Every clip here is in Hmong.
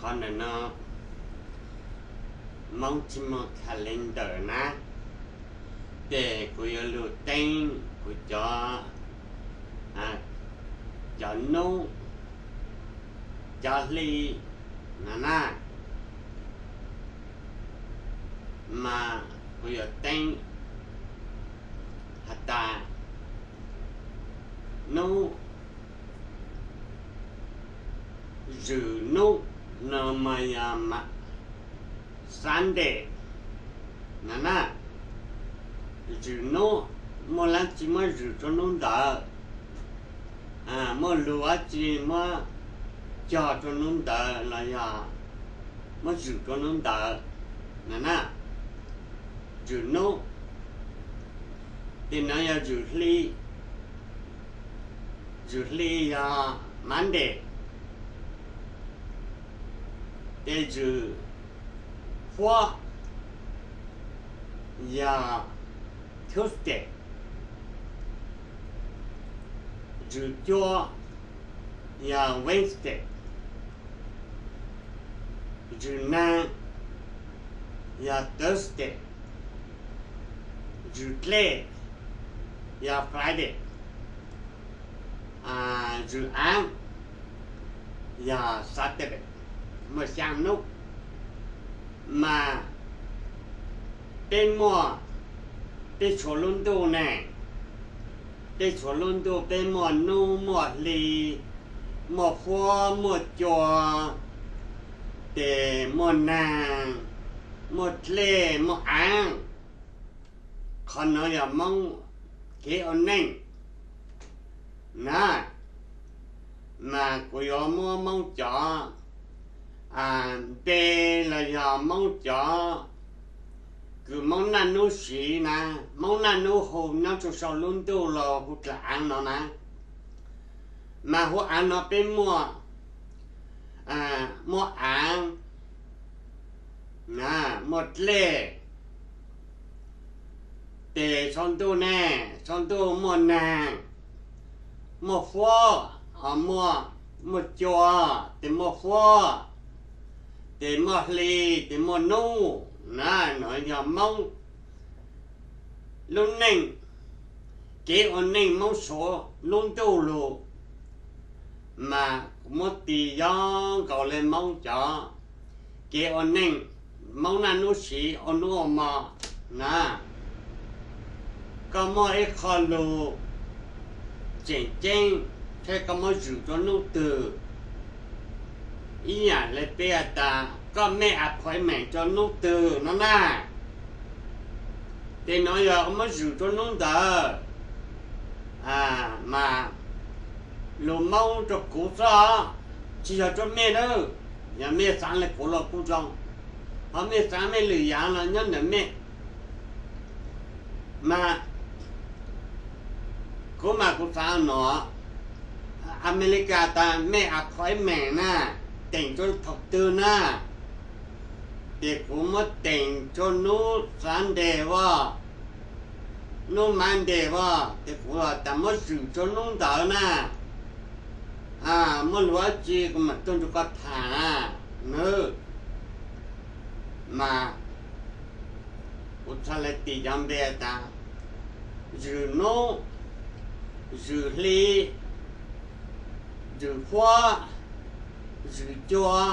Qhov ntawm no Hmoob tsis muaj calendar na, ces kuv yuav lug teeb kuv cov, cov hnub, cov hli no na, mas kuv yuav teeb has tas hnub, zwm hnub no mas yog Sunday no na. Zwm hnub, muaj dlaab tsi muab zwm rua hnub ntawd, muaj lug dlaab tsi muab cog rua hnub ntawd los yog muab zwm rua hnub ntawd no na. Zwm hnub, ces no yog zwm hli, zwm hli yog Monday, ces zwm huab yog Tuesday, zwm cua yog Wednesday, zwm naag yog Thursday, zwm dlej yog Friday, zwm aav yog Saturday. Muaj xyaa hnub, mas peb muaj, peb tshuav lub ntuj ne, peb tshuav lub ntuj peb muaj hnub muaj hli, muaj huab muaj cua, ces muaj naag, muaj dlej muaj aav. Qhov no yog Hmoob kev ua neej na, mas kuv yuav muab Hmoob cov npe los yog Hmoob cov kws Hmoob naj nub siv na, Hmoob naj nub hu nyob rua sau lub ntuj los hu dlaag aav no na. Mas hu aav no peb muaj, muaj aav, muaj dlej, ces sau ntuj ne, sau ntuj muaj naag, muaj huab, muaj, muaj cua, ces muaj huab, ces muaj hli, ces muaj nub na. No yog Hmoob lub neej, kev ua neej Hmoob suav lub ntuj lug, mas kuv muab tis yog nkaus le Hmoob cov kev ua neej, Hmoob naj nub siv ua nub ua mo na. Koj muaj ib qho lug tseem ceeb, txhaj koj muab zwm rua nub twg, ib yam le peb has tas koj mej appointment rua nub twg no na, ces no yog koj muab zwm rua nub ntawd. Mas lug Moob rua kuv xwb, tsis yog rua mej nawb. Yog mej xaav le kuv los kuj zoo, ho mej xaav mej lwm yaav los nyob ntawm mej. Mas kuv mas kuv xaav no, Amelikas tas mej appointment na, teem rua thaum twg na, ces kuv muab teem rua nub Sunday as, nub Monday as, ces kuv tas muab zwm rua nub ntawd na. Muaj lug dlaab tsi kuv mam tuaj nrug koj tham na. Nws mas kuv txhaj le tis cov npe tas zwm nub, zwm hli, zwm huab, zwm cua,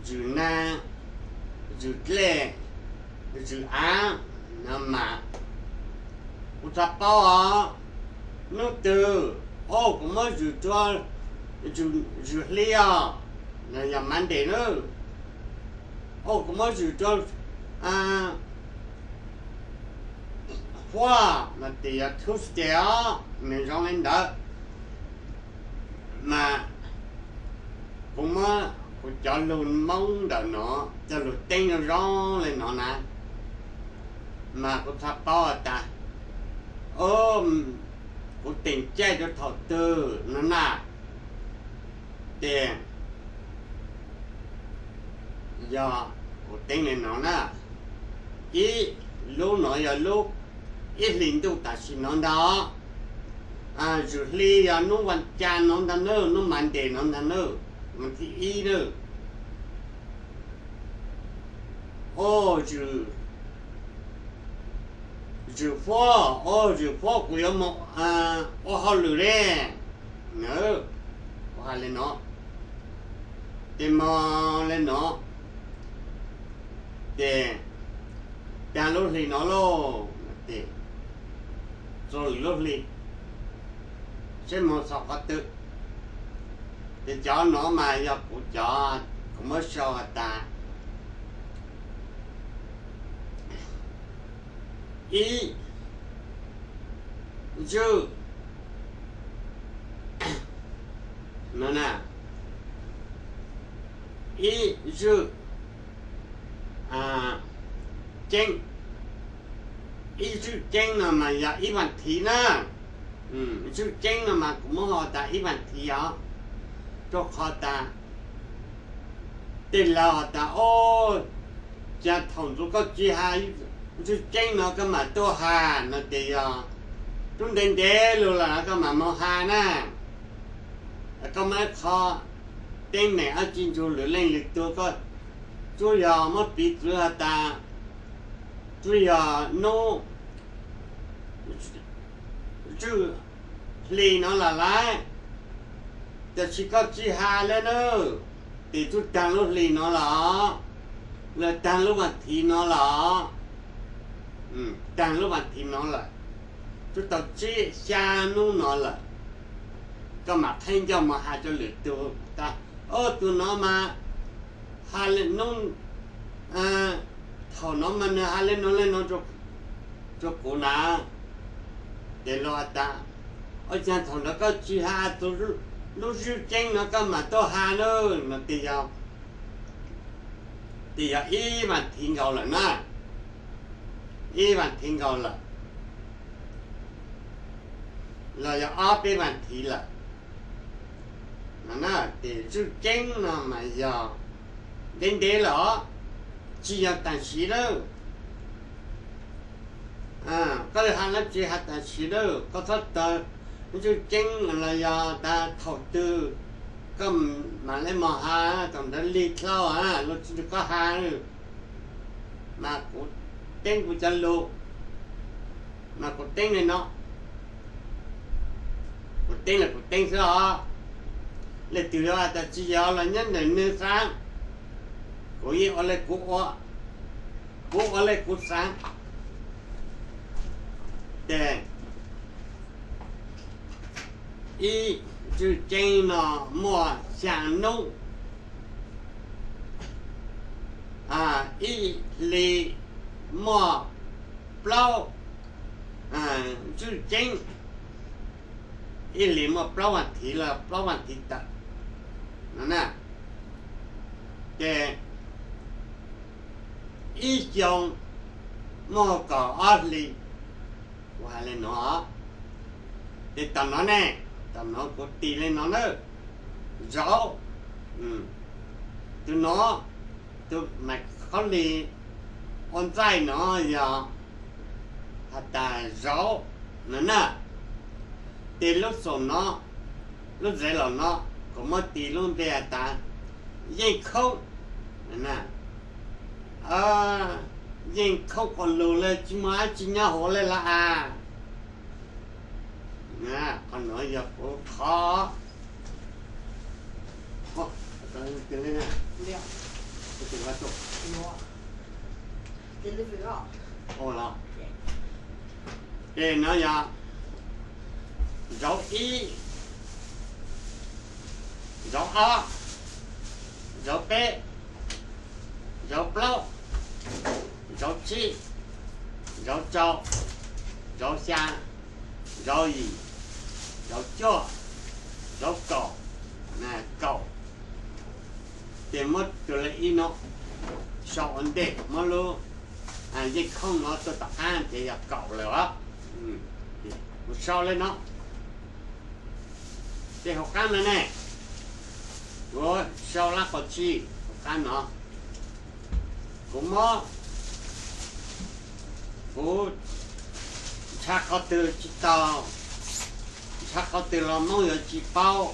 zwm naag, zwm dlej, zwm aav no mas kuv txhaj paub os. Nub twg, o kuv muab zwm rua zwm hli os, no yog Monday na. O kuv muab zwm rua huab no ces yog Tuesday os, nws zoo le ntawd. Mas kuv muab kuv cov lug Moob ntawm no coj lug teeb zoo zoo le no na, mas kuv txhaj paub tas, o, kuv teem caij rua thaum twg no na. Ces yog kuv teeb le no na, ib lub no yog lub ib hlis ntuj tam sim no ntag. Zwm hli yog nub vas cas no ntag nawb, nub Monday no ntag nawb, vas thib ib nawb. Au, Zwm Fuab, au, Zwm Fuab, kuv yuav mus ua hauj lwm le. Ua hais li no, ces mus li no, ces taag lub hli no lauj, ces txuas lwm lub hli, seb mus txog qhov twg. Ces cov no mas yog kuv cov, kuv muab sau has tas ib zwj, no na, ib zwj ceeb, ib zwj ceeb no mas yog ib vas thiv na. Zwj ceeb no mas kuv muab has tas ib vas thiv os, rau qhov tas tej laug has tas, o, cas thaum ntxov koj tsis has zwj ceeb no koj mam tuaj has no ces yog tub ntev ntev lug lawm koj mam mus has na. Koj muaj ib qho teeb meem dab tsi nrug lwm leej lwm tug, koj tsuas yog muab piv txwv has tas tsuas yog hnub zwj hli no lawm lauj, tab sis koj tsis has le na, ces tsuas taag lub hli no lawm, los taag lub vas thiv no lawm, taag lub vas thiv no lawm, tsuas tau tsib xya hnub no lawm, koj mam qheb ncauj mus has rau lwm tug tas, o, tus no mas has le hnub, thaum no mas nws has le no le no rau kuv na. Ces luag has tas, o, cas thaum ntawd koj tsis has tus lub zwj ceeb no koj mam tuaj has na, no ces yog, ces yog ib vas thiv nkaus lawm na, ib vas thiv nkaus lawm, los yog ob peb vas thiv lawm. Ces zwj ceeb no mas yog ntev ntev lawm, tsis yog tam sim lawm. Koj has dab tsi has tam sim lawm, koj txhob tawg zwj ceeb los yog tas thaum twg koj mam le mus has, thaum ntawd lig dlhau luag tsis nrug koj has, mas kuv teeb kuv cov lus, mas kuv teeb li no, kuv teeb los kuv teeb xwb os. Leej twg yuav has tas tsis yog los nyob ntawm nws xav, kuv yeej ua le kuv ua, kuv ua le kuv xav. Ces ib zwj ceeb no muaj xya nub, ib hli muaj plaub zwj ceeb, ib hli muaj plaub vas thiv los plaub vas thiv tawm no na. Ces ib xyoo muaj kaum ob hli, kuv hais li no. Ces tom no ne, tom no kuv tis li no na, zauv, tus no, tus mas khaub lig ua ntxaij no yog has tas zauv no na. Ces lub xoom no, lub zev los no, kuv muab tis lub npe has tas yeej khoob, yeej khoob quas lug le tsis muaj dab tsi nyob hauv le los as. Qhov no yog kuv qhov Ces no yog zauv ib, zauv ob, zauv peb, zauv plaub, zauv tsib, zauv rau, zauv xya, zauv yim, zauv cuaj, zauv kaum, kaum. Ces muab tus lej ib no sau ua ntej, muab lub yeej khoob no tuaj tom qab ces yog kaum lawm os. Kuv sau li no. Ces hauv qab no ne, kuv sau lab qhov txij hauv qab no. Kuv muab, kuv ntshav qhov twg tsis tau, ntshav qhov twg los Moob yuav tsis paub.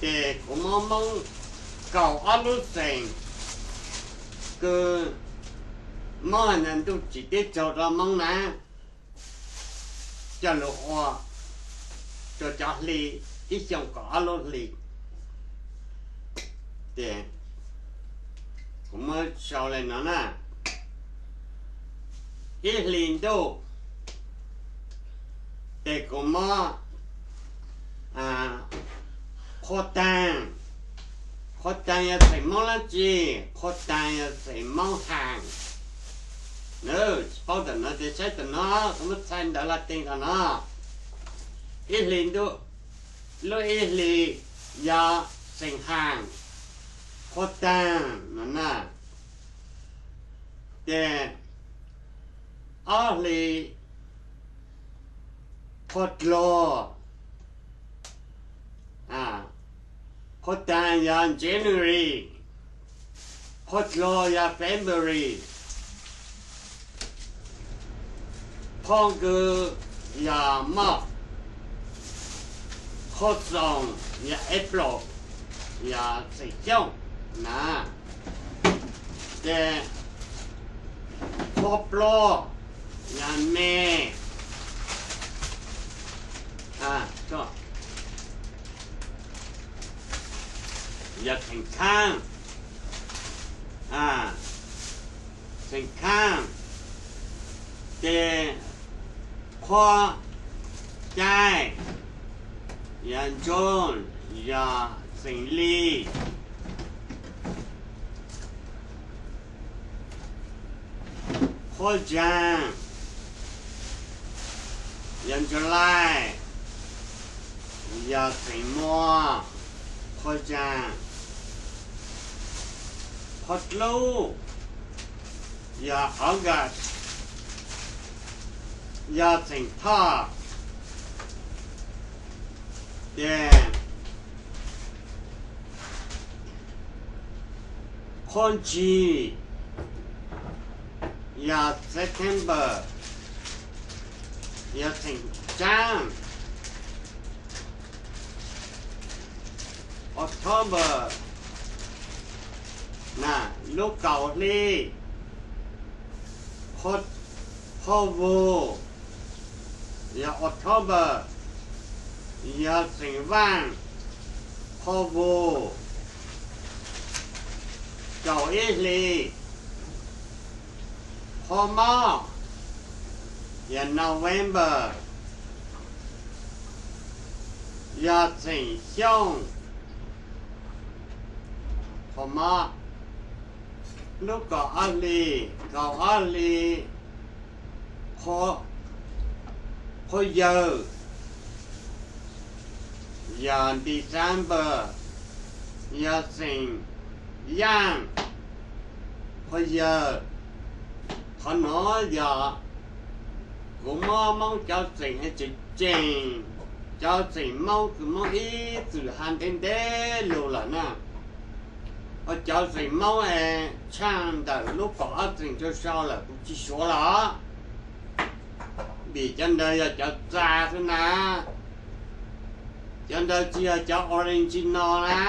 Ces kuv muab Moob kaum ob lub xeem, kws Moob has tas ntuj tsim teb tsaug rua Moob na, coj lug ua rua cov hli ib xyoo kaum ob lub hli. Ces kuv muab sau le no na, ib hli ntuj ces kuv muab Qhua Taag. Qhua Taag yog xeem Moob dlaab tsi? Qhua Taag yog xeem Moob Haas. Tsis paub ntawm no ces saib ntawm no, kuv muab txhais ntawv Latees ntawm no. Ib hli ntuj, lub ib hli yog xeem Haas, Qhua Taag no na. Ces ob hli, qhua dlog, qhua taag yog January, qhua dlog yog February, qhua nkws yog March, qhua xoom yog April, yog xeem Xyooj na. Ces qhua pluag yog May, yog xeem Khaab, xeem Khaab. Ces qhua cai yog June, yog xeem Li. Qhua zaag yog July, yog xeem Muas, qhua zaag. Qhua dlub yog August, yog xeem Thoj. Ces qhua ntsig yog September, yog xeem Tsaab. October, lub kaum hli. Qhua vug yog October, yog xeem Vaaj, qhua vug. Kaum ib hli. Qhua mob yog November, yog xeem Xyooj. Qhua mob. Lub kaum ob hli, kaum ob hli. Qhua yawg yog December, yog xeem Yaaj, qhua yawg. Qhov no yog kuv muab Moob cov xeem tseem tseem, cov xeem Moob kws Moob ib txwm has ntev ntev lug lawm na. Ho cov xeem Moob es tshaaj ntawm lub kaum ob xeem rua sau lawm kuv tsis suav los, vim cov ntawd yog cov txa xwb na. Cov ntawd tsis yog cov original na.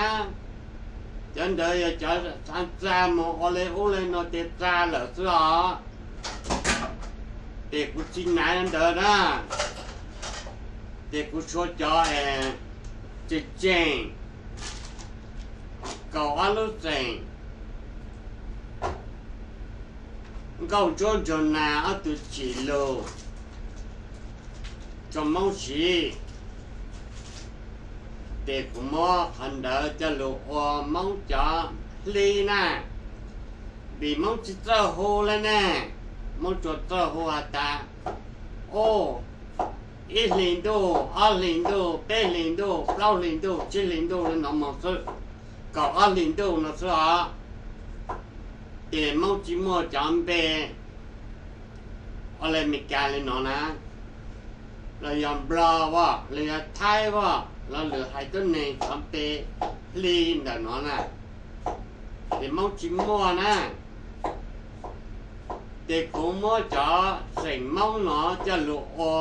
Cov ntawd yog cov txa moog ua le ub le no tes txa lawm xwb os. Ces kuv tsis naiv ntawd na. Ces kuv suav cov es tseem tseem, kaum ob lub xeem. Nkauj Ntsuab Nraug Nas ob tug tsim lug rua Moob siv. Ces kuv muab qhov ntawd coj lug ua Moob cov hli na, vim Moob tsis txawj hu le ne. Moob tsuas txawj hu has tas, o, ib hli ntuj, ob hli ntuj, peb hli ntuj, plaub hli ntuj, tsib hli ntuj le no moog xwb, kaum ob hli ntuj no xwb os. Ces Moob tsis muaj cov npe ua le Meskas le no na, los yog Nplog as, los yog Thaib as, los lwm haiv tuab neeg cov npe hli ntawm no na, ces Moob tsis muaj na. Ces kuv muab cov xeem Moob no coj lug ua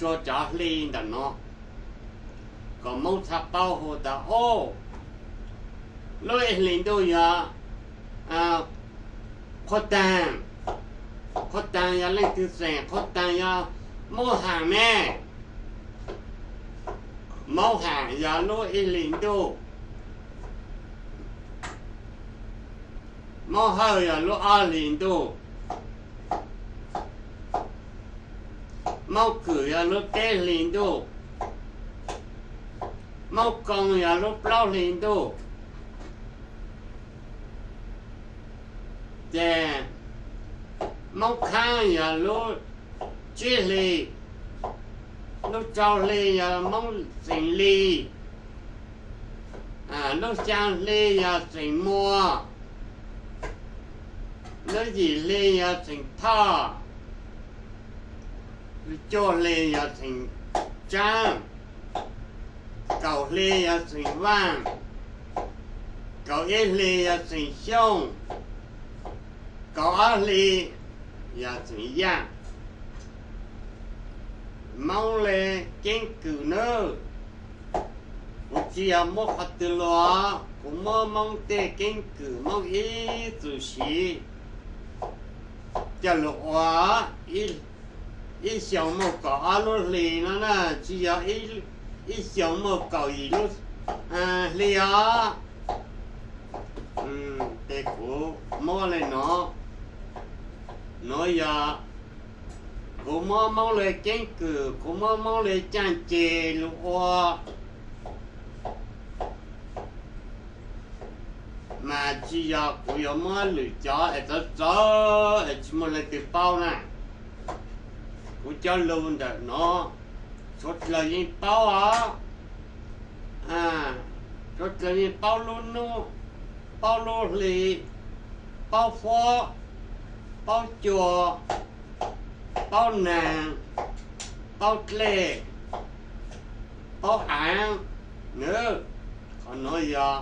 rua cov hli ntawm no, kom Moob txhaj paub hu tas, o, lub ib hli ntuj yog Qhov taag, qhov taag yog leej twg xeem? Qhov taag yog Moob Haam ne. Moob Haam yog lub ib hlis ntuj, Moob Hawj yog lub ob hlis ntuj, Moob Kwm yog lub peb hlis ntuj, Moob Koo yog lub plaub hlis ntuj, ces Moob Khaab yog lub tsib hlis, lub rau hli yog Moob Xeem Lis, lub xyaa hli yog Xeem Muas, lub yim hli yog Xeem Thoj, lub cuaj hli yog Xeem Tsaab, kaum hli yog Xeem Vaaj, kaum ib hli yog Xeem Xyooj, kaum ob hli yog Xeem Yaaj. Moob le keeb kwm nawb. Kuv tsi yog muab qhov twg lug, kuv muab Moob tej keeb kwm Moob ib txwm siv coj lug ua. Ib xyoos muaj kaum ob lub hli no na, tsi yog ib xyoos muaj kaum yim lub hli os. Ces kuv muab le no, nuav yog kuv muab Moob le keeb kwm, kuv muab Moob le caaj ceg lug ua. Mas tsi yog kuv yuav muab lwm cov es txawv txawv es tsi muaj leej twg paub na. Kuv cov lug ntawm no, suav dlawg yeej paub os. Suav dlawg yeej paub lub nub, paub lub hli, paub huab, paub cua, paub naag, paub dlej, paub aav. Nws, qhov nuav yog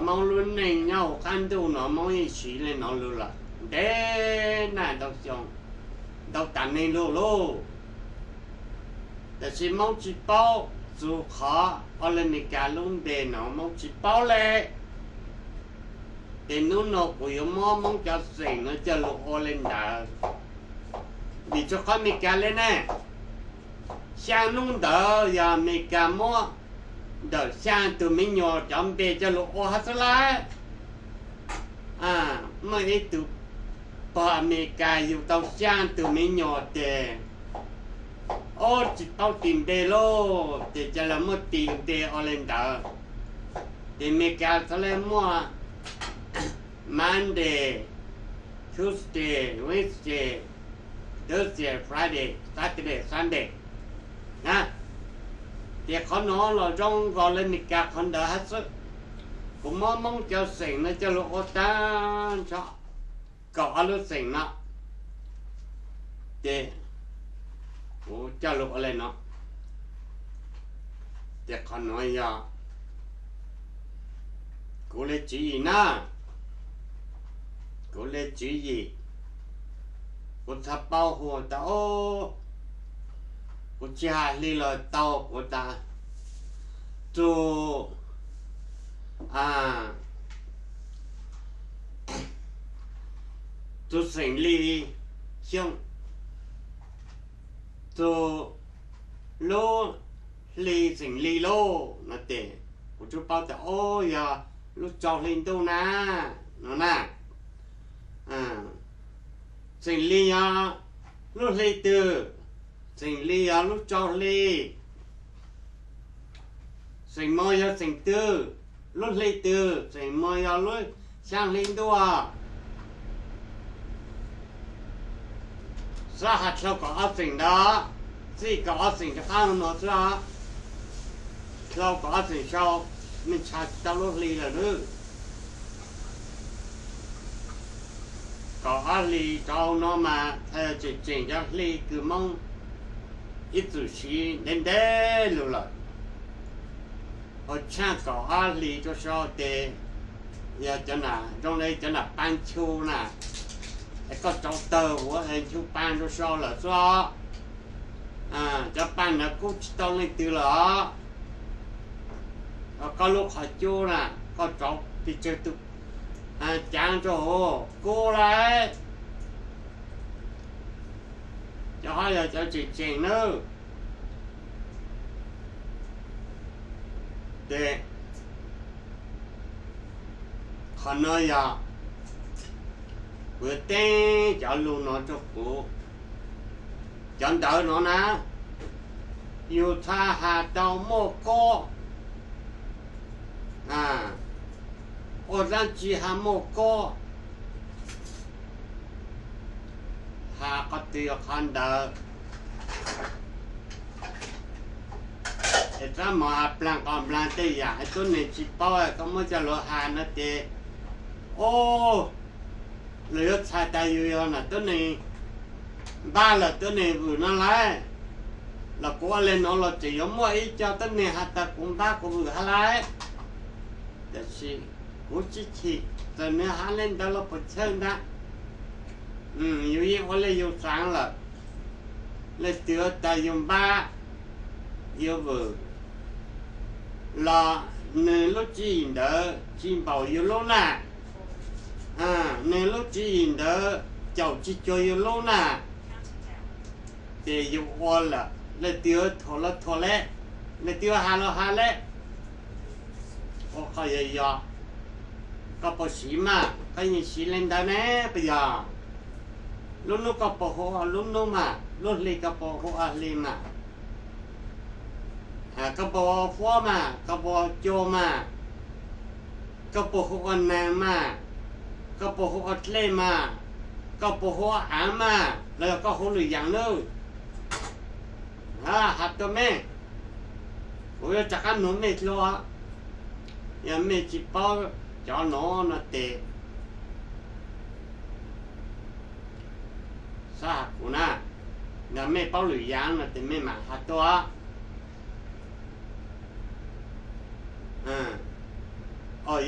Moob lub neej nyob huv qab ntuj no Moob yeej siv le no lug lawm ntev naj ntau xyoo, ntau tas neeg lug lauj. Tab sis Moob tsis paub txug qhov ua le Amelikas lub npe no Moob tsis paub le. Ces nub no kuv yuav muab Moob cov xeem no coj lug ua le ntawd, vim rua qhov Amelikas le ne, xyaa nub ntawd yog Amelikas muab ntawm xyaa tug me nyuam cov npe coj lug ua hab xwb lawm. Muaj ib tug pog Amelikas yug tau xyaa tug me nyuam ces, o, tsis paub tis npe lauj, ces ca le muab tis npe ua le ntawd. Ces Amelikas txhad le muaj Monday, Tuesday, Wednesday, Thursday, Friday, Saturday, Sunday na. Ces qhov no los zoo nkaus le Amelikas qhov ntawd hab xwb. Kuv muab Moob cov xeem no coj lug ua taag nrho kaum ob lub xeem no, ces kuv coj lug ua le no. Ces qhov nuav yog kuv le tswv yim na, kuv le tswv yim. Kuv txhaj paub hu tas, o, kuv tsis has hli los tau, kuv tas txug, txug Xeem Lis Xyooj, txug lub hli Xeem Lis lauj no ces kuv tsuas paub tas, o, yog lub rau hli ntuj na, no na. Xeem Lis yog lub hli twg? Xeem Lis yog lub rau hli. Xeem Muas yog xeem twg, lub hli twg? Xeem Muas yog lub xyaa hli ntuj. Xab has dlhau kaum ob xeem ntawd, txij kaum ob xeem rov qab no xwb, dlhau kaum ob xeem sau, mej ntsha tsis tau lub hli lawm nawb. Kaum ob hli rau no mas txhais tseem tseem cov hli kws Moob ib txwm siv ntev ntev lug lawm. Ua tshaj kaum ob hli rua sau ces yog cov nam zoo le cov nam paa nchu na, es koj rauv tawg huv es nchu paa rua sau lawm xwb os. Cov paa ntawd kub tsis tau leej twg lawm os. Koj lub qhov cub na, koj rauv pes tsawg tug Caav rua huv kub lawm. Cov hov yog cov tseem tseem nawb. Ces qhov no yog kuv yuav teeb cov lug no rua kuv. Cov ntawv no na, yug txha has tau muaj kob, ua dlaab tsi has muaj kob, has qhov twg yog qhov ntawd. Es txhob mos has nplaag qos nplaag tej yaam tuab neeg tsi paub, koj muab coj lug has no ces, o, luas yuav txhais tas yug yog nam tuab neeg npab los tuab neeg vwm no lawm. Los kuv ua le nuav los tseem yuav muaj ib co tuab neeg has tas kuv npab kuv vwm hab lawm. Tab sis kuv tsi chim, txawm nwg has le ntawd los puas chawj ntag. Yug yeej ua le yug xaav lawm. Leej twg tas yug npab, yug vwm los nwg lub tswv yim ntawd tsi npaum yug lub na. Nwg lub tswv yim ntawd caum tsi cuag yug lub na. Ces yug ua lawm, leej twg thuam los thuam le, leej twg has los has le. Ua qhov yog yog, koj puas siv mas, koj yeej siv le ntawd ne puas yog? Lub nub koj puas hu ua lub nub mas, lub hli koj puas hu ua hli mas, koj puas ua huab mas, koj puas ua cua mas, koj puas hu ua naag mas, koj puas hu ua dlej mas, koj puas hu ua aav mas, los yog koj hu lwm yaam nawb? Has tuaj mej, kuv yuav rov qab nug mej dlua. Yog mej tsi paub cov nuav no tes, txhob has kuv na. Yog mej paub lwm yaam no tes mej mam has tuaj.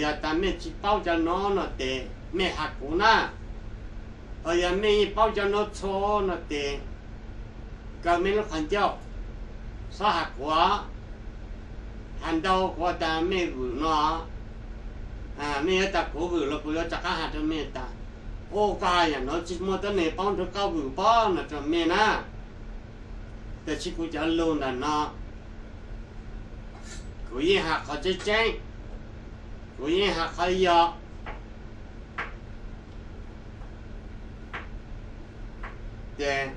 Yog tas mej tsi paub cov nuav no tes mej has kuv na. Yog mej yeej paub cov nuav txhua no tes, kaw mej lub qhov ncauj, txhob has kuv. Has ntau kuv tas mej vwm no, mej yuav tas kuv vwm los kuv yuav rov qab has rua mej tas, u, koj has yaam nuav tsi muaj tuab neeg paub nrug koj vwm pob no rua mej na. Tab sis kuv cov lug ntawm no, kuv yeej has qhov tseeb tseeb, kuv yeej has qhov yog. Ces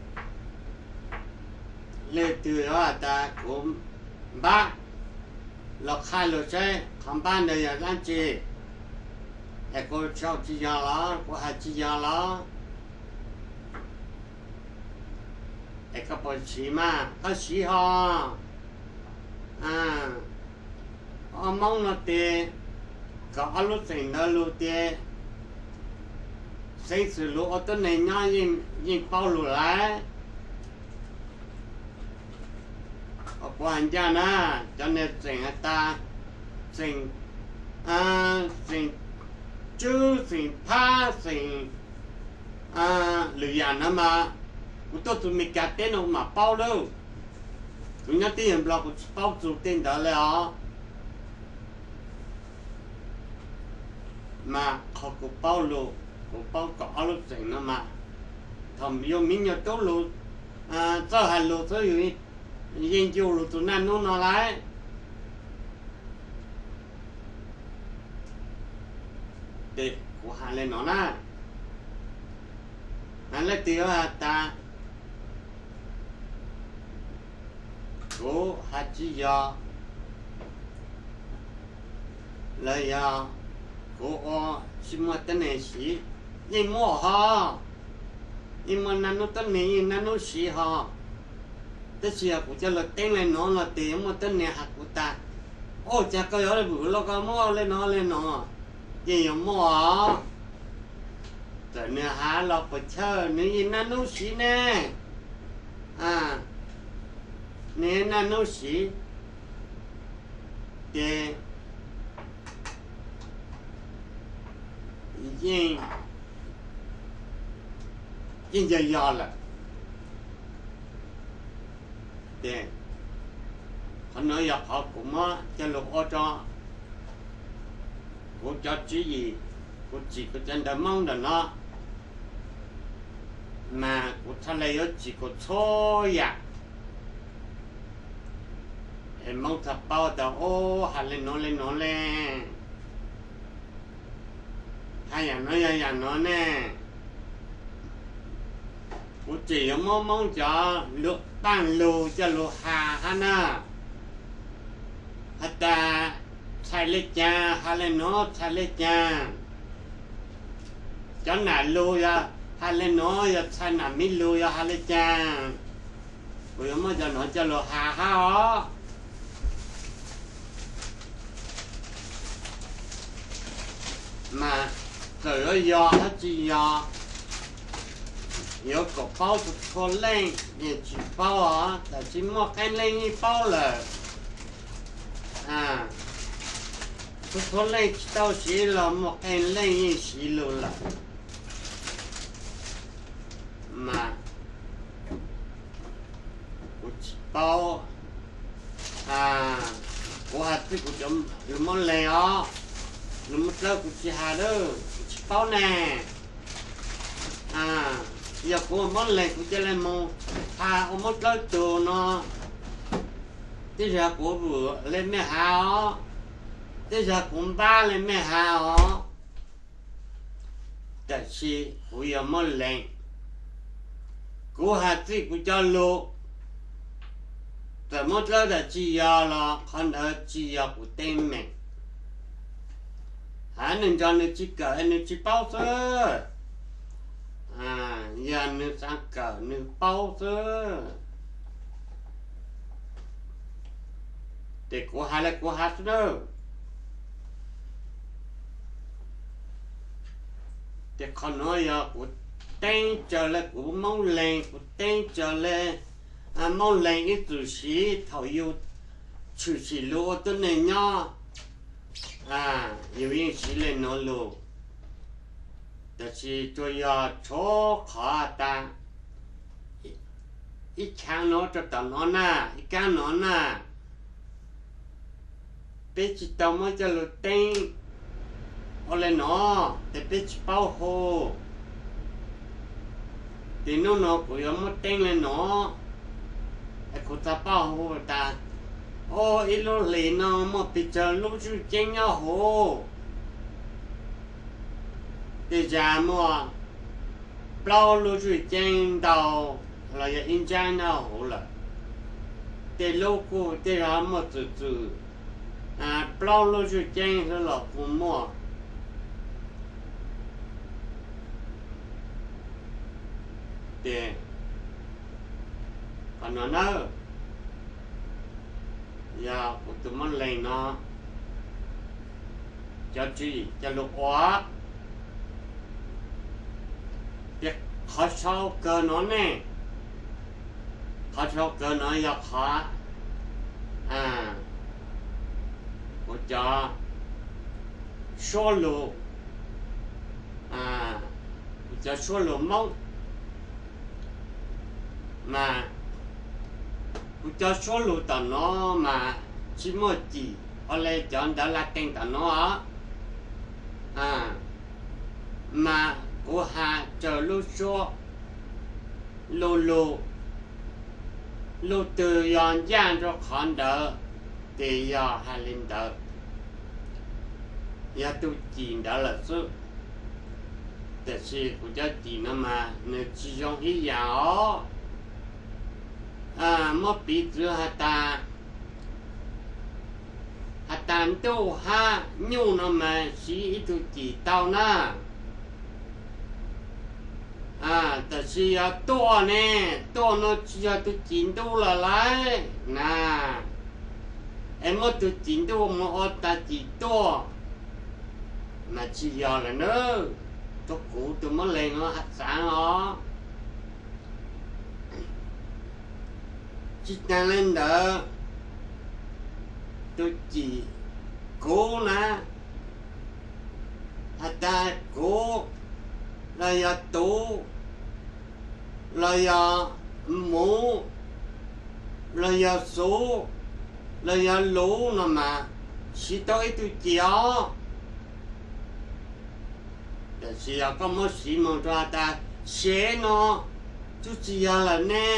leej twg has tas kuv npab, los qha lug saib qhov npab ntawd yog dlaab tsi, es kuv sau tsi yog los kuv has tsi yog los. Es koj puas siv mas, koj siv ho. Ob Moob no tes, kom ob lub xeem ntawd lug tes, xeeb xwm lug ua tuab neeg nyob yeej paub lug lawm. Kuv has ncaj na, cov neeg tseem has tas, tseem, tseem tswb, tseem phab, tseem lwm yaam na mas, kuv tuaj txug Meskas teb no kuv mam paub lawm. Kuv nyob teb chaws Nplog kuv tsi paub txug tej ntawd le os. Mas qhov kuv paub lug, kuv paub kaum ob lub xeem no mas, thaum yug miv nyuas tub lug, txawj has lug xwb yug yeej yug lug txug naj nub no lawm. Ces kuv has le no na, leej twg yuav has tas kuv has tsi yog, los yog kuv ua tsi muaj tuab neeg siv, yeej muaj ho. Yeej muaj naj nub tuab neeg, yeej naj nub siv ho. Tab sis yog kuv coj lug teeb le no no tes yuav muaj tuab neeg has kuv tas, u, cas koj yuav vwm los koj muab le no le no, yeej yuav muaj os. Txawm nwg has los puas chawj, nwg yeej naj nub siv ne. Nwg naj nub siv ces yeej, yeej yog yog lawm. Ces qhov no yog qhov kuv muab coj lug ua rua kuv cov tswv yim Kuv tsim kuv cov ntawv Hmoob ntawm no, mas kuv txhaj le yuav tsim kuv txhua yam. Es Hmoob txhaj paub tas, o, has le nuav le nuav le, has yam nuav yog yam nuav ne. Kuv tseem yuav muab Hmoob cov lug paaj lug coj lug has hab na. Has tas txhais le caag, has le nuav txhais le caag. Cov nam lug yog has le nuav, yog txhais nam miv lug yog has le caag. Kuv yuav muab cov nuav coj lug has hab os. Mas txawm yuav yog hab tsi yog, yuav kom paub txhua txhua leej yeej tsi paub os, tab sis muaj qee leej yeej paub lawm. Txhua txhua leej tsi tau siv los muaj qee leej yeej siv lug lawm. Mas kuv tsis paub, kuv has txij kuv cov lug Moob Leeg os, lug Moob Dlawb kuv tsis has lawm, kuv tsis paub ne. Yog kuv ua Moob Leeg kuv ca le moog has ua Moob Dlawb tug no, tej zag kuv vwm le mej has os, tej zag kuv npab le mej has os. Tab sis kuv yog Moob Leeg, kuv has txij kuv cov lug, txawm Moob Dlawb tas tsi yog los qhov ntawd tsi yog kuv teeb meem. Has nwg nrog nwg tsi kawm nwg tsi paub xwb, yog nwg xaav kawm nwg paub xwb. Ces kuv has le kuv has xwb nawb. Ces qhov nuav yog kuv teeb tsawg le kuv Moob Leeg, kuv teeb tsawg le Moob Leeg ib txwm siv thaum yus tshwm sim lug ua tuab neeg nyob, yus yeej siv le nuav lug. Tab sis tsuas yog tshuav qhov tas ib chaab nuav rua tom nuav na, ib kaab nuav na, peb tsi tau muab coj lug teeb ua le nuav ces peb tsi paub hu. Ces nub nuav kuv yuav muab teeb le nuav, es kuv txhaj paub hu tas, o, ib lub hlis no muaj pes tsawg lub zwj ceeb nyob huv. Tej zag muaj plaub lub zwj ceeb ntau los yog ib ntsab nyob huv lawm. Tej lub kuj tej zag muaj txwm txwm plaub lub zwj ceeb xwb los kuj muaj. Ces qhov no na yog kuv tus Moob Leeg no cov tswv yim coj lug ua. Ces qhov sau kawg no ne, qhov sau kawg no yog qhov kuv cov suab lug, kuv cov suab lug Moob, mas kuv cov suab lug tom no mas tsi muaj cim ua le cov ntawv Latees tom no, mas kuv has raws lub suab lug lug, lug twg yog ncaaj rua qhov ntawd ces yog has le ntawd, yog tug cim ntawd lawm xwb. Tab sis kuv cov cim no mas nws tsi zoo ib yam os. Muab piv txwv has tas, has tas ntuj hab nyuj no mas siv ib tug cim tau na. Tab sis yog tuaj ne, tuaj no tsi yog tug cim ntuj lawm lauj na. Es muab tug cim ntuj mus ua tag cim tuaj mas tsi yog lawm na. Rua kuv tus Moob Leeg no has xaav os. Tsi taag le ntawd, tug cim kuv na, has tas kuv, los yog tuv, los yog muv, los yog xuv, los yog luv no mas siv tau ib tug cim os. Tiam sis yog koj muab siv mus rau has tas sev no, twb tsis yog lawm ne.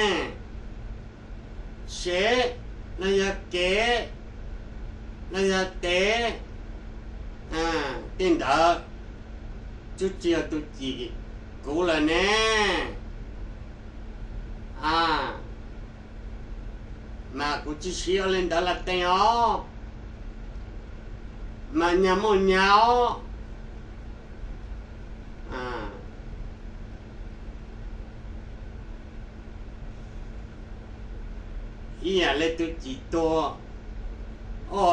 Sev los yog kev, los yog tev, tej ntawd twb tsis yog tus cim kuv lawm ne. Mas kuv tsis siv ua li ntawd las tees os, mas nyag muaj nyag os. Ib yam li tus cim tuag,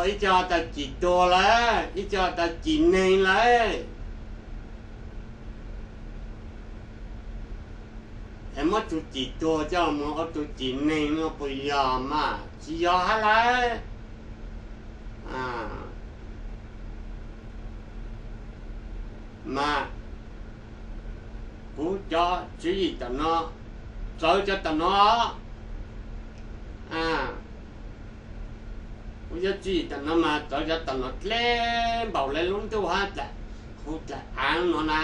ib co tas cim tuag lawm, ib co tas cim neeg lawm. Es muab tus cim tuag coj mus ua tus cim neeg no puas yog? Mas tsis yog hab lauj. Mas kuv cov tswv yim tam no, txawv cov tam no, kuv cov tswv yim tam no mas txawv cov tam no dleb npaum li lub ntuj hab dlaim, hu dlaim aav no na.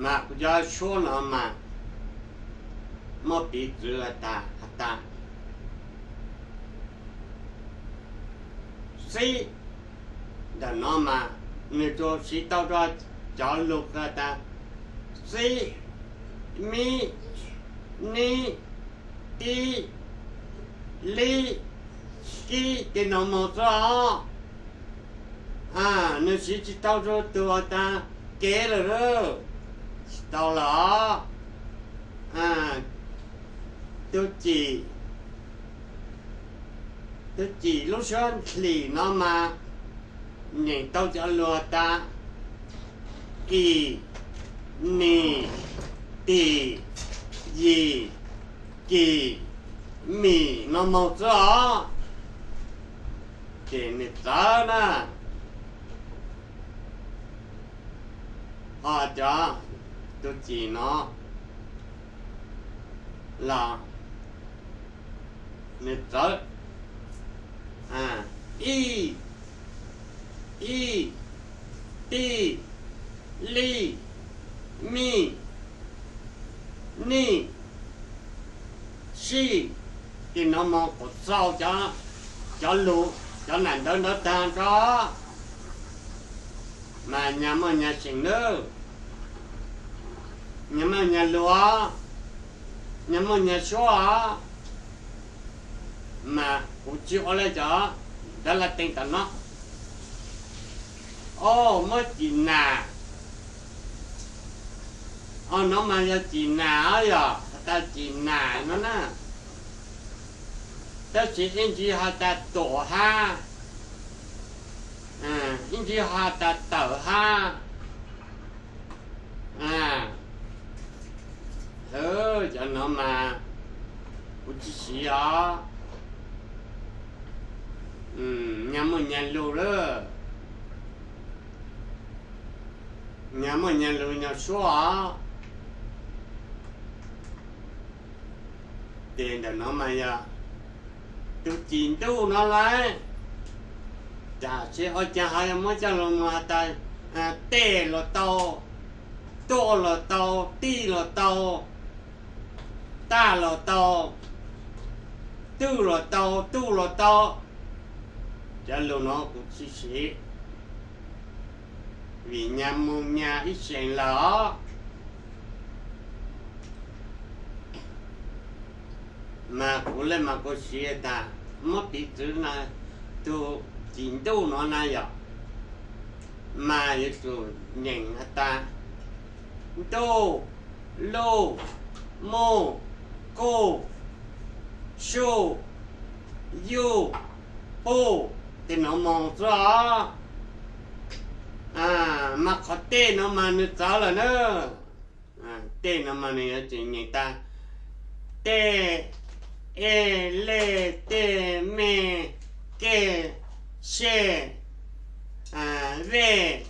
Mas kuv cov suab no mas muaj piv txwv has tas, xib, ntawm no mas nws tsuas siv tau rau cov lug has tas xib, mib, nib, tib, lib, kib, tej no mus xwb os. Nws siv tsis tau rau tus has tas kev lawm, tsis tau lawm os. Tus cim, tus cim lub suab nthlim no mas nyeem tau cov lug tas im, nim, tim, yim, kim, mim no mus xwb os. Ces nws txawv na. Ho cov, tus cim no los nws txawv, ib, ib, tij, lij, mij, nij, sij, tej no mus kom txaus cov lug, cov nam ntawv ntawd tag nrho, mas nyag muaj nyag seem nawb, nyag muaj nyag lug os, nyag muaj nyag suab os. Mas kuv tsis ua li cov ntawv laj tees tam no. O, muab cim nas. O, no mas yog cim nas os, yog has tas cim nas no na. Tab sis ib ntsis has tas tuam hab, ib ntsis has tas tawm hab. Cov no mas kuv tsis siv os. Nyag muaj nyag lug lawm, nyag muaj nyag lug nyag suab os. Ces ntawm no mas yog tus cim ntuj no lauj. Tam sis ua cas ho yuav muab coj los mus has tas tej los tau, tuaj los tau, tij los tau, taj los tau, twj los tau, tuj los tau. Cov lus no kuv tsis siv, vim nyag mus nyag ib seem lawm os. Mas kuv le mas kuv siv tas muab piv txwv no, tus cim ntuj no na yom, mas yuav tsum nyeem has tas ntuj, luj, muj, kuj, suj, yuj, puj, tej no mus xwb os. Mas qhov tej no mas nws txawv lawm na. Tej no mas nws yuav tsum nyeem tas tej, ej, lej, tej, mej, kej, sej, vej,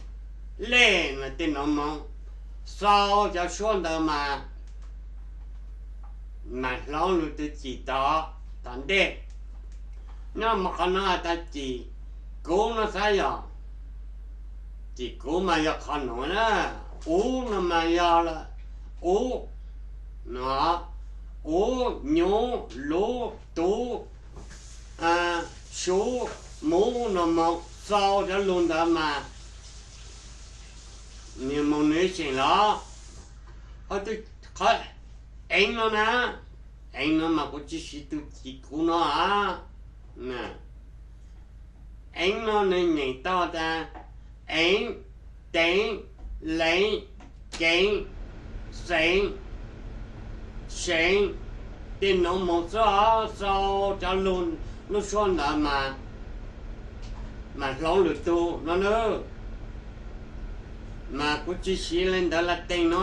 lej no tej no mus. Xaus cov suab ntawd mas mas hloov lug tug cim tod tom ntej. Nyob mus qhov no has tas cim kuv no xav yog, cim kuv mas yog qhov nuav na, uv no mas yog lawm, uv no, uv, nyuv, luv, tuv, suv, muv no moog xau cov lug ntawd mas nwg moog nwg seem los. Ho tug qhov eev no na, eev no mas kuv tsi siv tug cim kuv no a. Eev no nwg nyeem tau tas eev, teev, leev, keev, xeev, seev, tej nuav moog xwb os, xau cov lug, lub suab ntawd mas, mas hloov lwm tug no na. Mas kuv tsi siv le ntawv Latees no,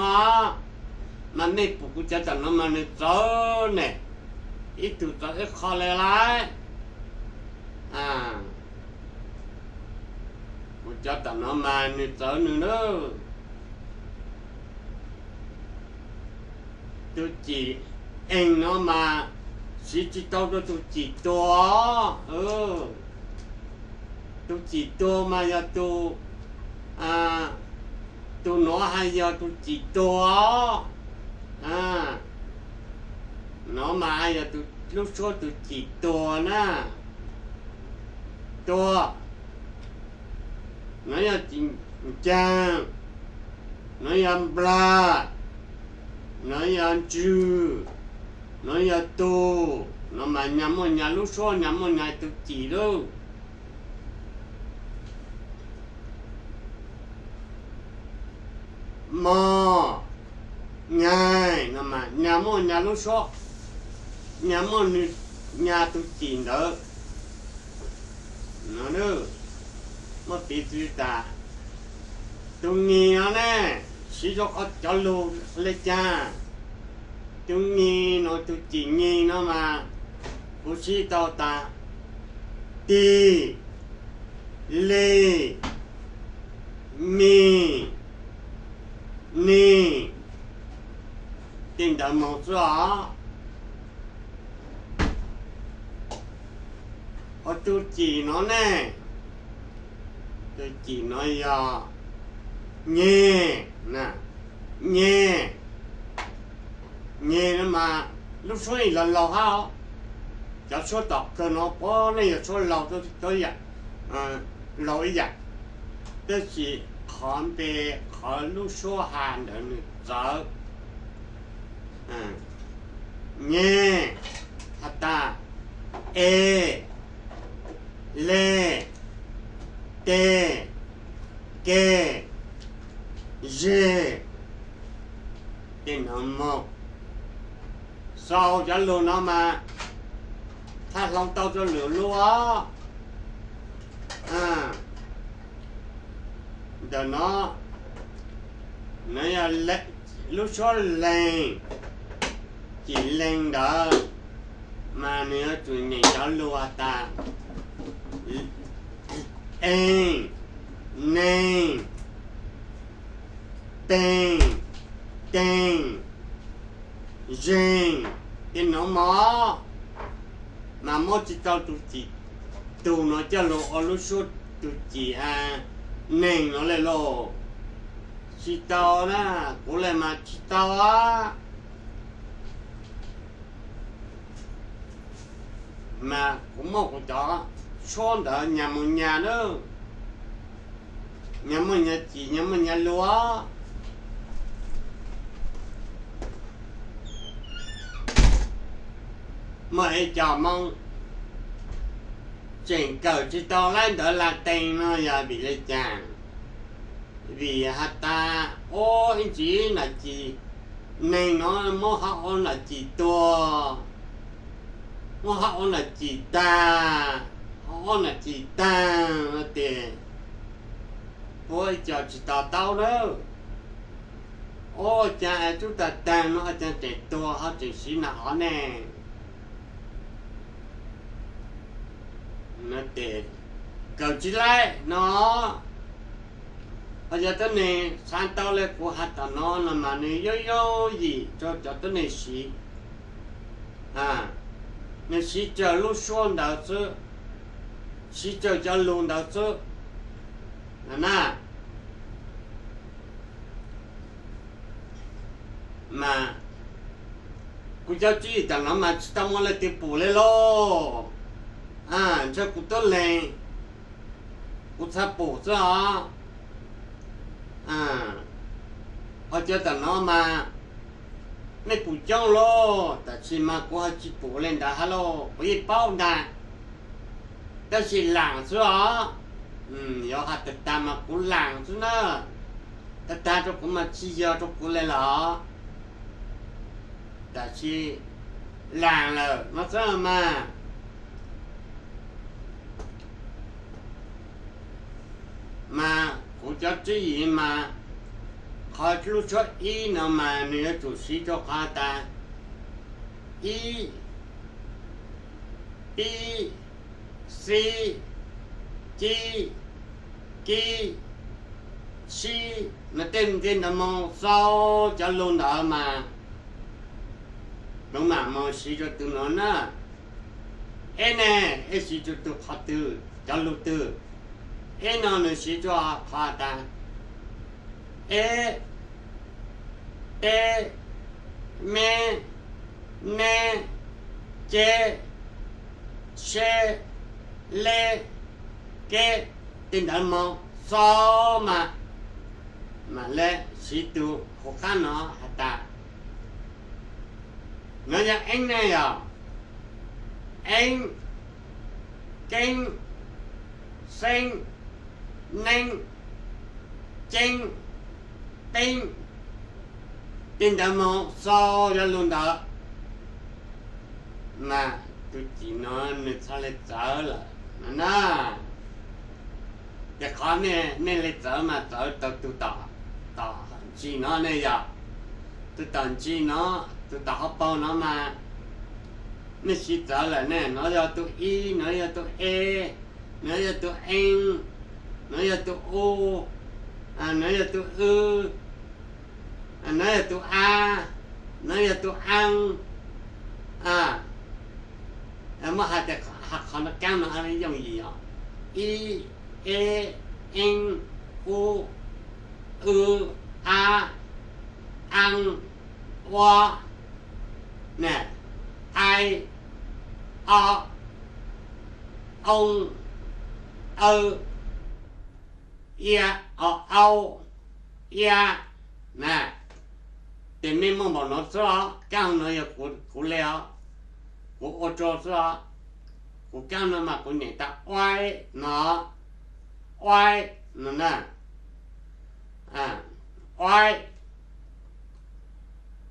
mas mej pum kuv cov tom nuav mas nwg txawv ne, ib tug txawv ib qho le lawm. Kuv cov tom nuav mas nwg txawv nwg na. Tug cim eeg no mas siv tsi tau rua tug cim tuag. Tug cim tuag mas yog tug, tug nuav has yog tug cim tuag. Nuav mas has yog lub suab tug cim tuag na. Tuag, nuav yog caag, nuav yog nplag, nuav yog ntswg, nuav yog tug, nuav mas nyag muaj nyag lub suab, nyag muaj nyag tug cim lawm. Mog, nyaig no mas nyag muaj nyag lub suab, nyag muaj nyag tug cim ntawd. Muaj piv txwv tas, tug nyig no ne, siv rua qhov cov lug le caag? Tug nyig no, tug cim nyig no mas kuv siv tau tas tig, lig, mig, nig, tej ntawd moog xwb os. Ho tug cim no ne, tug cim no yog nyeg, nyeg, nyeg no mas lub suab laug laug hab. Cov suab tom kawg no puab leej yog suab laug, laug ib yam, tab sis qhov npe, qhov lub suab has ntawd nws txawv. Nyeg, has tas e, le, te, ke, ze, tej no moog. Xaus cov lug no mas thaj hlau tau rua lwm lub os. Ntawm no, no yog lub suab leeg, cim leeg ntawd, mas nws yuav tsum nyeem cov lug has tas eeg, neeg, peeg, teeg, zeeg, tej no mog. Mas muab tsi tau tug cim tug no coj lug ua lub suab tug cim neeg no le lauj. Tsi tau na, kuv le mas tsi tau. Mas kuv muab kuv cov suab ntawd nyag mus nyag na, nyag muaj nyag cim, nyag muaj nyag lug. Muaj ib co Moob tseem kawm tsi tau lab ntawv Latees no yog vim le caag? Vim has tas, ua ib ntsis nam cim neeg no muab hab ua nam cim tuag, muab hab ua nam cim taag, hab ua nam cim taag no tes, puab ib co tsi to taub lawm. Ua caag es tub tag taag no ua caag tseem tuag ho tseem siv nam hov ne? Kawm tsi laib no. Ho yog tuab neeg xaav tau le kuv has tom no no mas nws yooj yooj yim rua cov tuab neeg siv. Nws siv raws lub suab ntawd xwb, siv raws cov lus ntawd xwb na. Mas kuv cov tswv yim tam no mas tsis tau muaj leej twg pum li lauj. Ntshe kuv tub leeg, kuv txhaj pum xwb os. Ho cov tam no mas nej pum coob lauj, tab sis mas kuv ho tsis pum li ntawd hab lauj, kuv yeej paub ntag. Tab sis laam xwb os. Yuav has tag tag mas kuv laam xwb na. Tag tag rau kuv mas tsis yog rau kuv li los, tab sis laam lawm no xwb mas. Mas kuv cov tswv yim mas qhov lub suab ib no mas nws yuav tsum siv rau qhov tas ib, pib, xib, cib, kib, sib no tej nti ntawd mus xau cov lus ntawd mas kuv mam mus siv rau tus no na. Eb ne, eb siv rau tus qhov twg, cov lus twg? Eb no nws siv rau qhov tas eb, teb, meb, neb, ceb, seb, leb, keb, tej ntawd mus xau mas, mam le siv tus hauv qab no has tas, no yog eeb ne yog, eeb, keeb, xeeb, neeb, ceeb, peeb, tej ntawd mus xau cov lus ntawd mas tus cim no nws txhaj le txawv lawm no na. Ces qhov nej le txawv mas txawv tau tus tom, tom ntsis no ne yog, tus tom ntsis no, tus tom hauv paug no mas nej siv txawv lawm ne. No yog tus i, no yog tus e, no yog tus ee, no yog tus u, no yog tus w, no yog tus a, no yog tus aa. Muab has tias qhov no kaab no yooj yim os, i, e, ee, u, w, a, aa, ua, ne, ai, o, oo, aw, ia, o, au, ia na. Ces mej muaj npaum no xwb os, kaab no yog kuv le os, kuv ua rua xwb os. Kuv kaab no mas kuv nyem tas uaib no, uaib no na, uaib,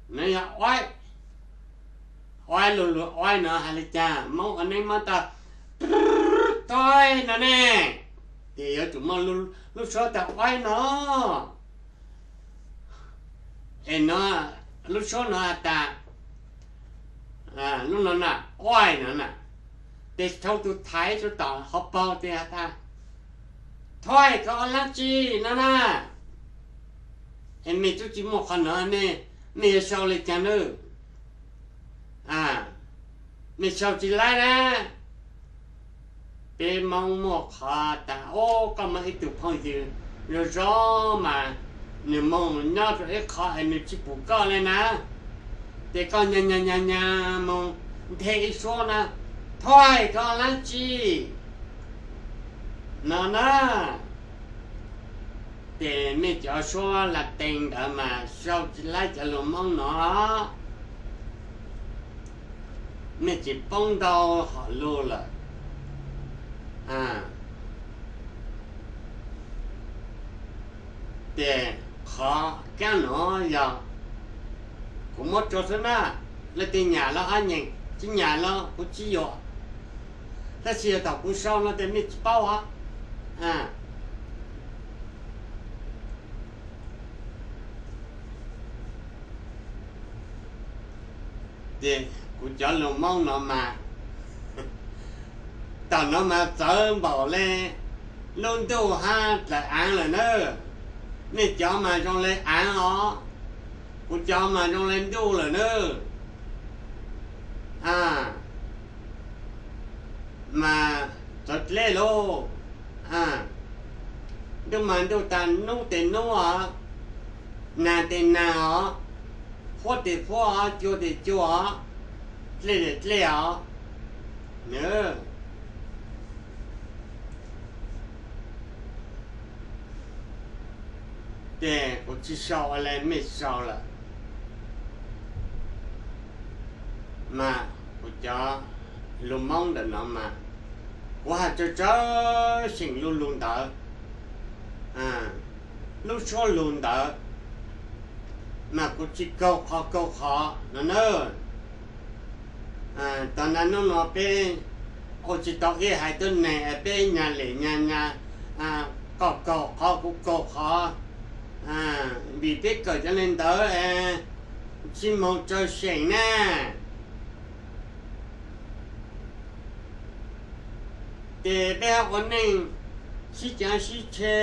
no yog uaib. Uaib, lug lug uaib no has le caag? Moob ua neeb muab tau tuaib no ne, ces yuav tsum muaj lub suab tas uaib no. Es no, lub suab no has tas, lub no na, uaib no na. Ces thaum tus thaiv rua tom hauv paug ces has tas, thuaib koj ua dlaab tsi no na. Es mej tub tsi muaj qhov no, mej yuav sau le caag nawb? Mej sau tsi laib na. Peb Moob muaj qhov tas, o, koj muaj ib tug phooj ywg zoo zoo mas nws moog nyob rua ib qho es nws tsi pum koj le na, ces koj nyag nyag nyag nyag moog nthe ib suab na, thuaib koj ua dlaab tsi no na. Ces mej cov suab Latees ntawd mas sau tsi laib cov lug Moob no, mej tsi poob ntau hom lug lawm. Ces qhov kaab no yog kuv muab rua xwb na, leej twg nyam los hab nyeem, tsi nyam los kuv tsi yuam. Tab sis yog thaum kuv sau no ces mej tsi paub os. Ces kuv cov lug Moob no mas, tom no mas txawv npaum le lub ntuj hab dlaim aav lawm nawb. Mej cov mas zoo le aav os, kuv cov mas zoo le ntuj lawm nawb. mas txawv dlej lauj. Ntuj mas ntuj, tag nub tes nub os, nag tes nag os, huab tes huab os, cua tes cua os, dlej tes dlej os. Ces kuv tsis sau ua li mej sau lawm, mas kuv cov lus Moob ntawm no mas kuv hais tsawg tsawg xeem lub lug ntawd, lub suab lug ntawd, mas kuv tsis kaug qhov kaug qhov no na. Tag nub no peb ua tsis tau ib hais tuab neeg, peb nyas lem nyas nyas, koj kaug qhov kuv kaug qhov, vim peb kawm cov li ntawd es tsis moog tsawg seem na. Ces peb ua neej sib cav sib tshe,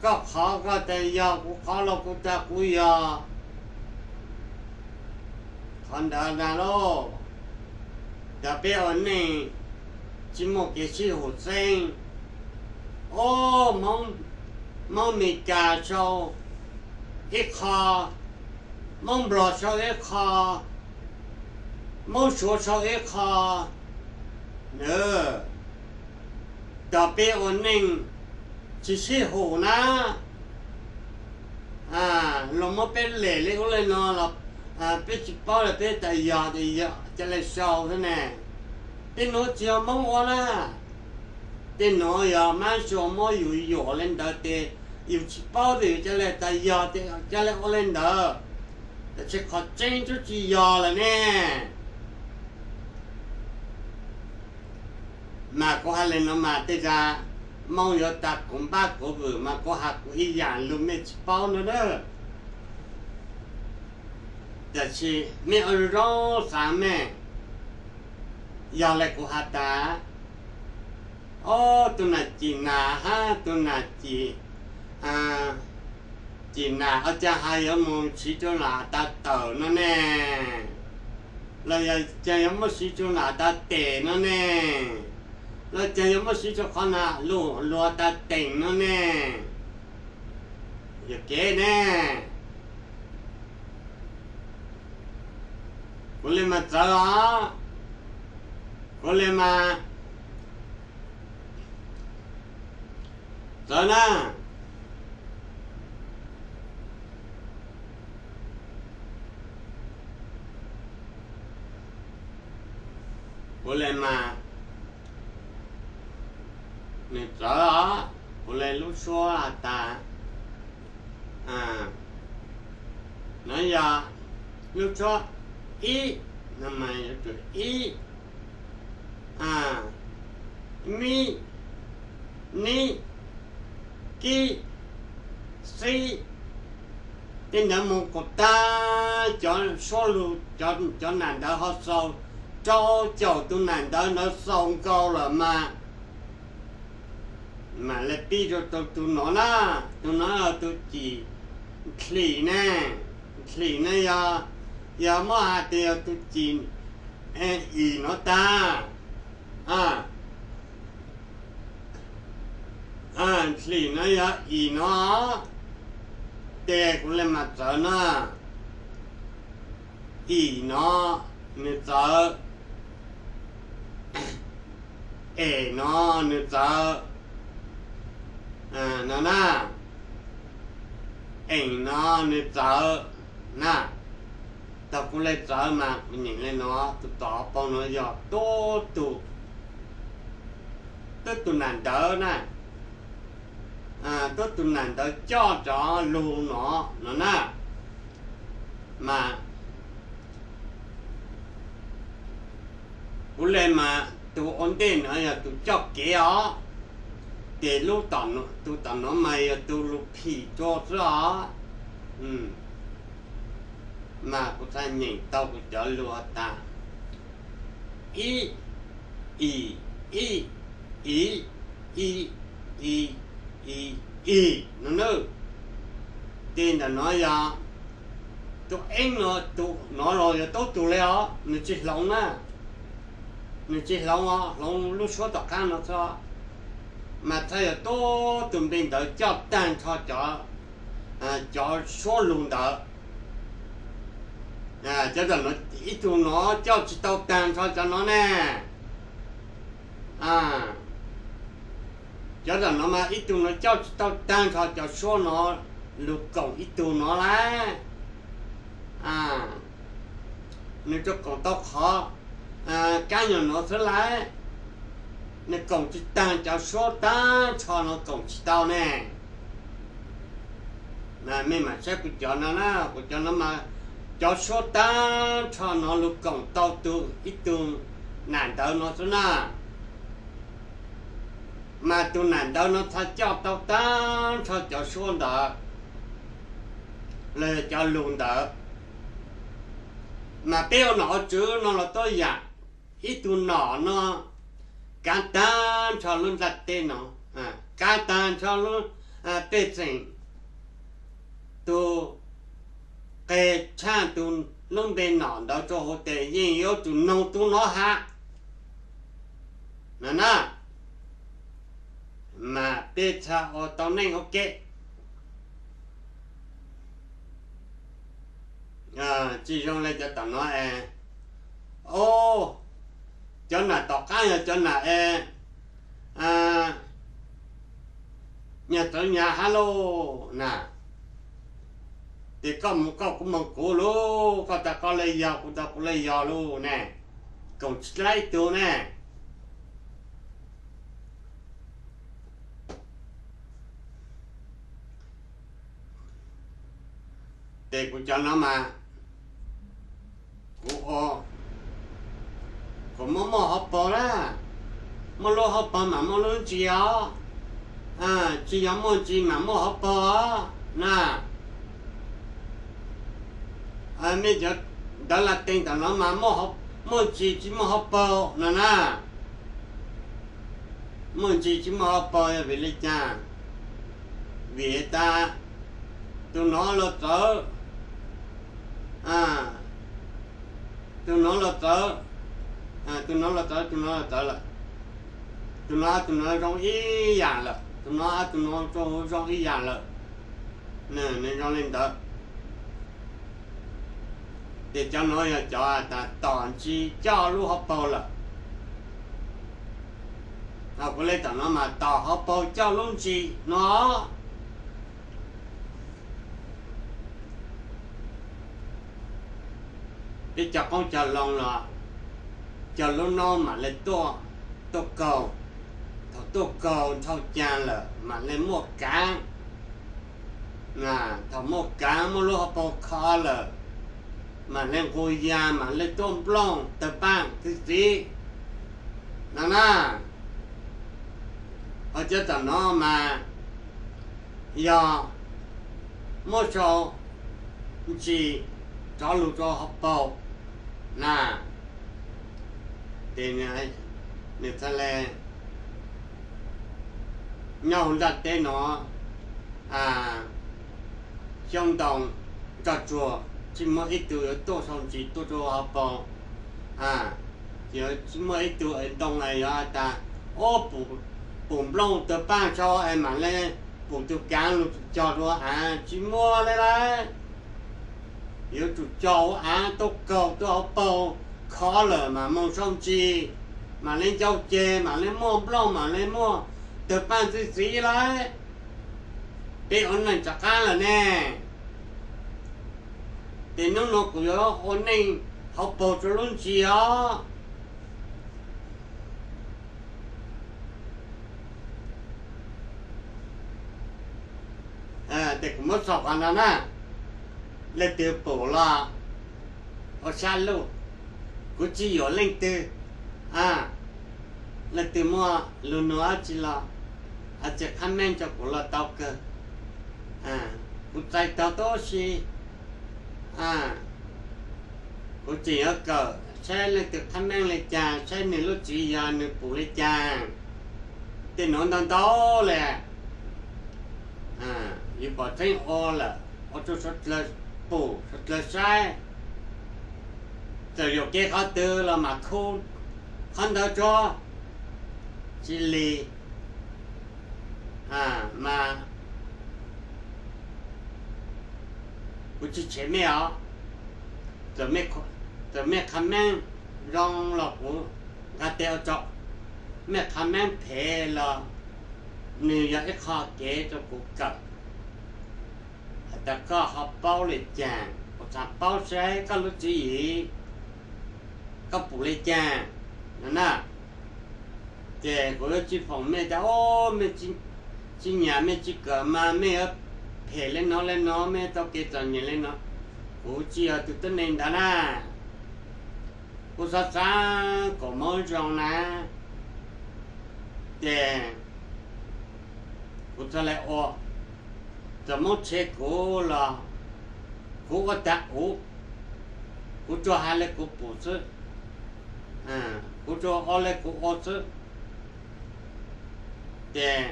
koj qhov koj tas yog, kuv qhov los kuv tas kuv yog. Qhov ntawd na lauj, cov peb ua neej tsis muaj kev sib hum xeeb. Ob, Moob Mes Kas sau ib qho, Moob Nplog sau ib qho, Moob Suav sau ib qho. Cov peb ua neej tsis sib hum na, luag muab peb lem li ub li no los peb tsis paub li, peb tas yog ces yog ca le sau xwb ne. Tej nuav tsis yog Moob ua na, tej nuav yog mab sua muab yus yuam li ntawd ces yus tsis paub ces yus ca le tas yog ces ca le ua li ntawd, tab sis qhov tseeb twb tsis yog lawm ne. Mas kuv hais li no mas tej zag Moob yuav tas kuv npab kuv vwm mas kuv has kuv ib yam lug mej tsis paub no na. Tab sis mej ua zoo xav mej, yog li kuv has tas, ob, tus nam cim nas hab tus nam cim, cim nas ua caag has yuav mus siv rua nam tas tawm no ne, los yog caag yuav muab siv rua nam tas tes no ne, los caag yuav muab siv rua qhov nam luag tas teem no ne. Yog kev ne. Kuv le mas txawv os, kuv le mas txawv na. Kuv le mas nws txawv os, kuv le lub suab has tas, no yog lub suab ib, no mas yuav tsum ib, mi, nib, kib, xib, tej ntawd mus kom tag cov suab lug, cov nam ntawd ho xaus, rau caum tus nam ntawd ntawd xaus nkaus lawm mas mam le pib rau tus no na. Tus no yog tus cim nthlim ne, nthlim ne yog, yog muab has tas yog tus cim ib no tag. Nthlim no yog ib no, ces kuv le mas txawv na. Ib no nws txawv, es no nws txawv, no na, ees no nws txawv na. Thaum kuv le txawv mas kuv nyeem le no, tus tom paug no yog tub tus, tub tus nam ntawd na, tub tus nam ntawd coj cov lug no, no na. Mas kuv le mas tus ua ntej no yog tus coj kev os, ces lub, tus tom no mas yog tus lug phim rua xwb os. Mas kuv txhaj nyeem tau kuv cov lug has tas, ib, i, ib, i, i, i, i, i, no na. Ces ntawm no yog Tus eeb no, tus no los yog tub tug li os, nws tsis hloov na, nws tsis hloov os, hloov lub suab tom qab no xwb. Mas txhaj yog tub tug npe ntawd coj tag nrho cov, cov suab lug ntawd. Cov, ib tug no coj tsis tau tag nrho cov no ne. Cov tam no mas ib tug no coj tsis tau tag nrho cov suab no lug koom ib tug no lawm. Nws tsuas koom tau qhov kab nyuam no xwb lawm. Nws koom tsis tag cov suab tag nrho no, koom tsis tau ne. Mej mam saib kuv cov no na, kuv cov no mas cov suab tag nrho no lug koom tau tug, ib tug nam ntawv no xwb na. Mas tus nam ntawv no txhaj coj tau tag nrho cov suab ntawd los yog cov lug ntawd. Mas peb ua nom ua tswv no los tuab yam, ib tug nom no kav tag nrho lub nplaj teb no, kav tag nrho lub pej xeem, tus qe tshaj tus lub npe nom ntawd rau hauv tes yeej yuav tsum noog tub no hab no na. Mas peb txhaj ua tau neej ua ke. Tsis zoo li cov tom no es, o, cov nam tom qab yog cov nam es nyag txawv nyag hab lauj na. Ces koj mus koj, kuv mus kuv lauj, koj tas koj le yog, kuv tas kuv le yog lauj ne. Koom tsis tau ib tug ne. Ces kuv cov no mas kuv, kuv muaj muaj hauv paug na, muaj lub hauv paug mas muaj lub ntsis os. Tsis yog muaj ntsis mas muaj hauv paug na. Mej cov ntawv Latees tom no mas muaj ntsis tsis muaj hauv paug no na. Muaj ntsis tsis muaj hauv paug yog vim li cas? Vim tas tus no los txawv, tus no los txawv, tus no los txawv, tus no los txawv lawm. Tus no, tus no zoo ib yam lawm, tus no, tus no zoo ib yam lawm. Nws zoo li ntawd. Ces cov no yog cov tas tom ntsis coj lub hauv paug lawm. Kuv le tom no mas tom hauv paug coj lub ntsis no. Peb cov qoob cog loo los cog lub noob mam le tuaj, tuaj kaug. Thaum tuaj kaug nrhau cag lawm mam le muaj kav. Thaum muaj kav muaj lub hauv paug kho lawm, mam le nqus yas, mam le tuaj nplooj tawg paaj txi txiv no na. Ho cov tom no mas yog muab sau ntsis rov lug rau hauv paug na. Ces nws txhaj le nyob hauv nplaj teb no, xyoob ntoo nroj tsuag, tsis muaj ib tug yuav tuaj sau ntsis tuaj rau hauv paug. Yuav tsis muaj ib tug ntoo es yuav has tas, o, pum nplooj tawg paaj sau es mam le pum tug kaav lug cog rau av, tsis muaj le lawm. Yuav tsum cog hauv av tuaj kaug tuaj hauv paug, khov lawm mam moog sau ntsis, mam le ncau ceg, mam le muaj nplooj, mam le muaj tawg paaj txi txiv lawm. Peb ua neej rov qab lawm ne. Ces hnub no kuv yuav ua neej hauv paug rau lub ntsis os. Ces kuv muab xaus qhov no na. Leej twg pum los ua sab luj, kuv tsis yuam leej twg. Leej twg muaj lug nug dab tsi los, hais txiv qhab meej rau kuv los tau kawg. Kuv txais tau tub si. Kuv tseem yuav kawm saib leej twg qhab meej li cas, saib nws lub tswv yog nws pum li cas. Tej nuav ntau ntau le, yus pom tseeb ua lawm, ua rau suav dlawg pum suav dlawg saib, txawm yuam kev qhov twg los mas khub qhov ntawd tsuab, tsis li mas kuv tsis tshev mej os. Txawm mej comment zoo los kuv nqa tes ua tsaug, mej comment phem los nws yog ib qho kev rau kuv kawm hais tias koj ho paub li cas, kuv xav paub saib koj lub tswv yim, koj pum li cas no na. Ces kuv yuav tsis foom mej tias, o, mej tsis nyiam, mej tsis kawm mas mej yuav phem li no li no, mej tau kev txom nyem li no. Kuv tsis yog tus tuab neeg ntawd na. Kuv xav xav kom Moob zoo na, ces kuv txhaj le ua. Txawm Moob tshev kuv los kuv ua tag uv, kuv tsuas hais li kuv pum xwb, kuv tsuas ua li kuv ua xwb. Ces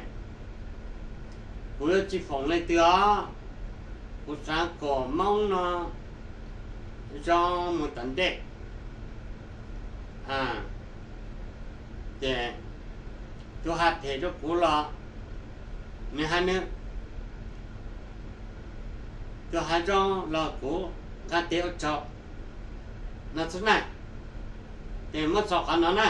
kuv yuav tsis foom leej twg os. Kuv xav kom Moob no zoo mus tom ntej. Ces tus has phem rau kuv los nws hais nws, tus has zoo los kuv nqa tes ua tsaug no xwb na. Ces muab txog qhov no na.